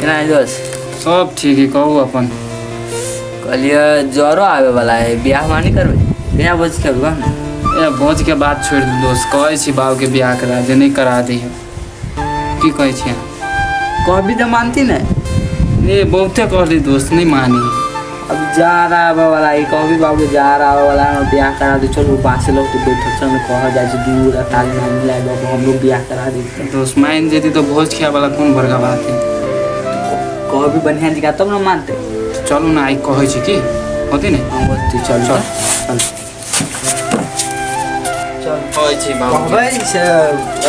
केना है दोस्त? सब ठीक है, कहू अपन। कहलिए जरो आवे वाला है, बियाह मा नहीं करबे? बियाह भोज खेबे ने? ए भोज के बात छोड़ दू दोस्त, कहै छी बाबू के बियाह करा दे, नहीं करा दी है। की कहै छी अहाँ? कहबी तऽ मानती ने? ए बहुते कहली दोस्त, नहीं मानी। अब जा रहा आवे वाला है, कहबी बाबू जा रहा आवे वाला है, बियाह करा दे। चलू पास लोग तो बैठल छल, कह जाइ छै दुनू गोटा ताली मारि मिलाय बाबू हमरो बियाह करा दे। दोस्त मान जेती तो भोज खाए वाला कोन बड़का बात है। कहबी बढ़िया जगह तब न मानते। चलू ना, आई कहै छी की होती ने? हाँ होती, चल चल। चल चल। कहै छी बाबू के। कहबै से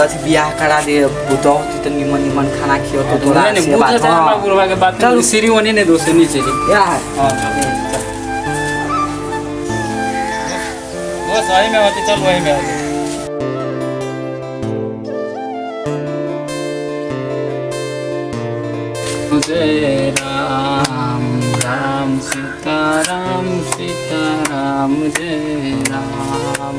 अथी बियाह करा दे, पुतहु होती तऽ निमन निमन खाना खियौतो तोरा। नहीं, नहीं, से बात बुझल छै हाँ। हमरा बुढ़वा के बात। चलू। सीढ़ी ओने नहीं दोस्त, नीचे जी। या है। हाँ चल। दोस्त वही में होती, चल वही में होती। जय राम राम सीता राम सीता राम जय राम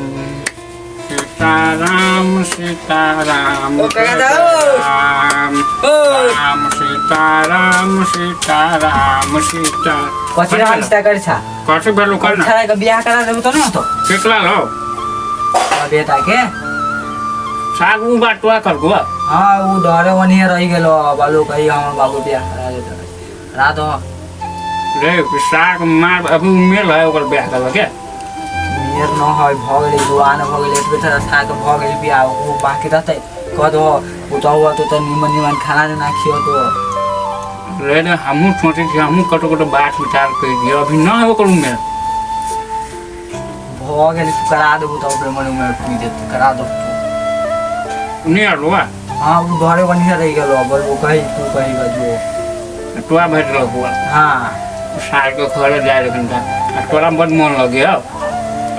सीता राम सीता राम ओ काका जय दाऊ। राम राम सीता राम सीता राम सीता। कथी रहल छै करै छा? कथी भेलौ कर ना। छड़ा के बियाह करा देबो त न होतो? केकरा लो? बेटा के। साग उ बात तोरा कर गुआ। हाँ उ डरे ओनिहे रहि गेलो, बालू कही हमर बाबू बियाह करा देतो रात हो। रे साग मार, अभी उमेर है ओकर बियाह करबा के? मेर न है, भऽ गेलै जुआन भऽ गेलै, एतबे तरह साग भऽ गेलै बियाह, ओ बाकी रहतै। कह दो पुतहु होतो तऽ निमन निमन खाना देना खियतो। रे रे हमहूँ सोचै छी, हमहूँ कतौ कतौ बात विचार करि दियौ, अभी न है ओकर उमेर। भऽ गेलै, तू करा देबू तऽ ओकरे मन उमेर पुरि जेतै, करा दो तू। नहि आरो आ। हाँ उ घरे बढ़िया रहि गेलो, बोलबो कही तू कही जो। तोरा भेटल हुआ? हाँ। साल के घरे जाए लेकिन आ तोरा बड मन लगे हो।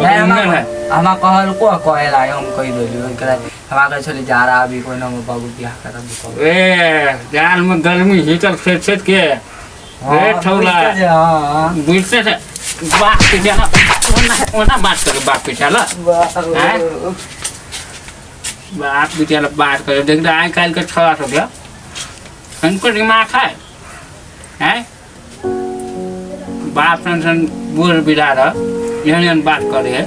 नहीं, उमेर है। हमरा कहलको कहे ला, हम कहि देलियै एकरा। हमरा कहै छलै जा रहा अभी कोइ न बाबू बियाह करब कहू। ए जाल में गर्मी हीटर सेट सेट के रे ठौला। हाँ बुझते से बाप के जाला ओना ओना बात करे बाप के जाला। हैं? बाप के जाला बात करे, देख आइ काल्हि के छोरा सब के हमको दिमाग है हैं, बाप सन सन बूढ़ बिरा रह एहन एहन बात करे है,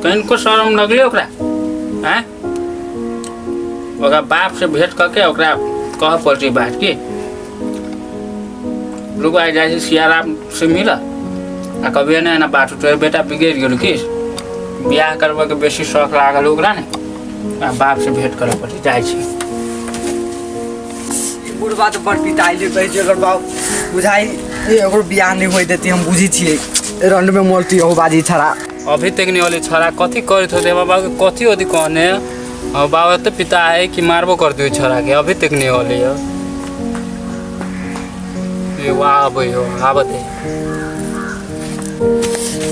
कनिको शरम लगले ओकरा? हैं, ओकरा बाप से भेंट करके ओकरा कह पड़तै बात की। रुक, आइ जाइ छी सियाराम से मिल आ कभी एना एना बात, तोहर बेटा बिगड़ि गेल की, बियाह करबैके बेसी शौक लागल ओकरा ने, आ बाप से भेंट करऽ पड़तै, जाइ छी। बुढ़बा तऽ बड़ पिताइले कहै छै, एकर बाप बुझाइ ए ओकरो बियाह नहि होय देती, हम बुझै छियै रंड में मरती हो बाजी छड़ा। अभी तक नहीं होले, छड़ा कथी करैत होते बाबा के, कथी होती कहने और बाबा तो पिता है कि मारबो कर दियो छड़ा के, अभी तक नहीं होले हो। ए वाह आबै हो आबत है।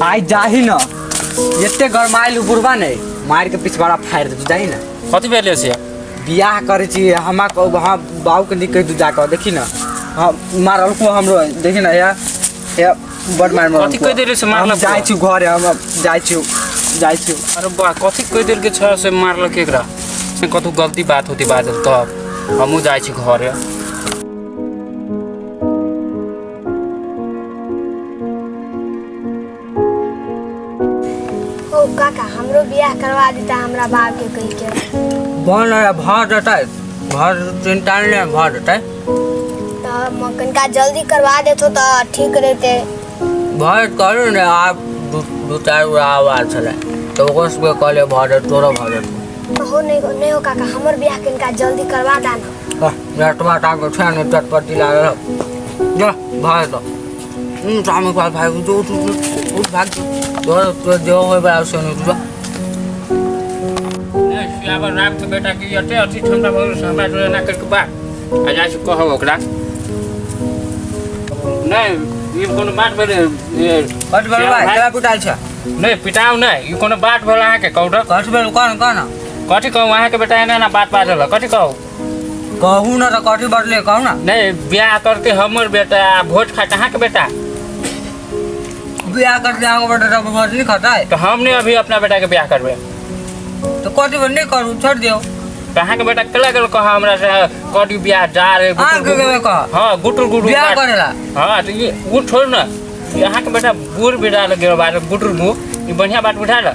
आइ जाही न एते गरमाइल बुढ़बा ने मारि के पिछवाड़ा फाड़ि देतौ, जाही न। कथी भेले से? बियाह करै छी हमरा वहाँ बाबूके नहि कहि दू जाकऽ, देखी न हाँ मारलको हमरो, देखी न या या बड़ मार मारलको। कथी कहि देले से मारलको? हम जाइ छी घरे, हम जाइ छी, जाइ छी। अरे बा कथी कहि देलके छड़ा से मारलक एकरा? कतहु गलती बात होती बाजल तब हमहूँ जाइ छी घरे। हो काका हमरो बियाह करवा देता हमरा बाप के कहि के। बन रहा भऽ जेतै, घर चिंता नहि भऽ जेतै। तऽ कनिका जल्दी करवा देतो तऽ ठीक रहते। भऽ कहलहुँ ने आब दू चारि गो आवाज छलै तऽ ओकरो सबके कहलियै भऽ जेतै, तोरो भऽ जेतौ। हो नहीं नहीं हो काका हमर बियाह कनिका जल्दी करवा दा ना। नेटवा टाके छै ने चटपटी लागल, जा भऽ जेतौ। सामने के भाई उठ उठ उठ उठ भाग, तोरा तोरा जो होय बड़ा से नहीं जा। नहीं सियावर राम के बेटा की अते अति ठंडा भऽ गेल हमरा जोरे ना करके बात आ जाइ छी कहब ओकरा। नहीं ई कोनो बात भेलै ये कट भेल भाई, केना पिटाइ छै? नहीं पिटाउ नहीं, ई कोनो बात भेल अहाँके कहू तऽ? कट भेल कह कह ना। कथी कहू अहाँके बेटा एना एना बात बाजल, कथी कहू? कहू ना तऽ कथी बदले कहू ना। नहीं बियाह करते हमर बेटा आ भोज खाते अहाँके बेटा। बियाह करते अहाँके बेटा तऽ भोज नहीं खाता है। तो हम नहीं अभी अपना बेटा के बियाह करबे। तो कथी नहीं करू, छोड़ दियौ। तऽ अहाँके बेटा केला गेल कह हमरा से करी बियाह जा रे गुटुर अहाँके गुटुर। गेबै कह हाँ गुटुर गुटुर बियाह बात। करेला हाँ तऽ ई ओ छोड़ ने ई अहाँके बेटा बूढ़ बिरा लग गेल बात गुटुर मुँह ई बढ़िया बात बुझायल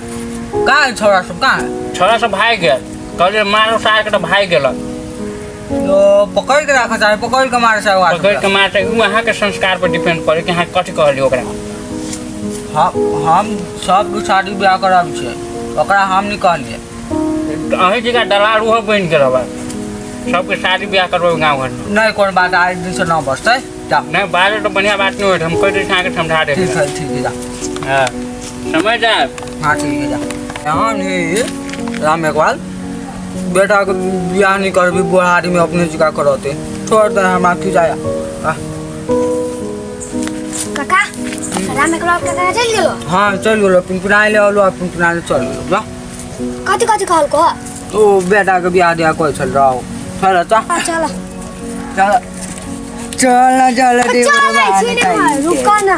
कहाँ है छोरा सब कहाँ है छोरा सब भागि गेल कहलियै मारो सारके तऽ भागि गेलक तो पकड़ के राखऽ चाहे पकड़ के मारे चाहे ओकरा पकड़ि सबके। के मारतै ओ अहाँके संस्कार पर डिपेंड पड़ै कि अहाँ कथी कहलियै ओकरा हम सबके शादी ब्याह करब छियै ओकरा हम नहीं कहलियै तऽ अहीं जगह दलाल ओहो बनि गेल हबा सबके शादी ब्याह करबै गाँव घरमे नहीं कोनो बात आज दिन से न बचतै जा नहि बाजो तऽ बढ़िआँ बात नहि होइत हम कहि दै छी अहाँके समझा देब ठीक है ठीक है जा हाँ समझ जायब हाँ ठीक है जा यहाँ नहीं राम एकवाल बेटा के बियाह नहीं करबी बुढ़ारी में अपने जगह करते छोड़ दे हमरा की जाया आ, काका राम एकला काका चल गेलो हाँ चल गेलो पिनपिनाइ ले अलो पिनपिनाइ ले चल गेलो जा कथी कथी कहलको तो बेटा के बियाह दिया कोई चल रहा हो चल चल हाँ चल चल चल ना चल चल रुको ना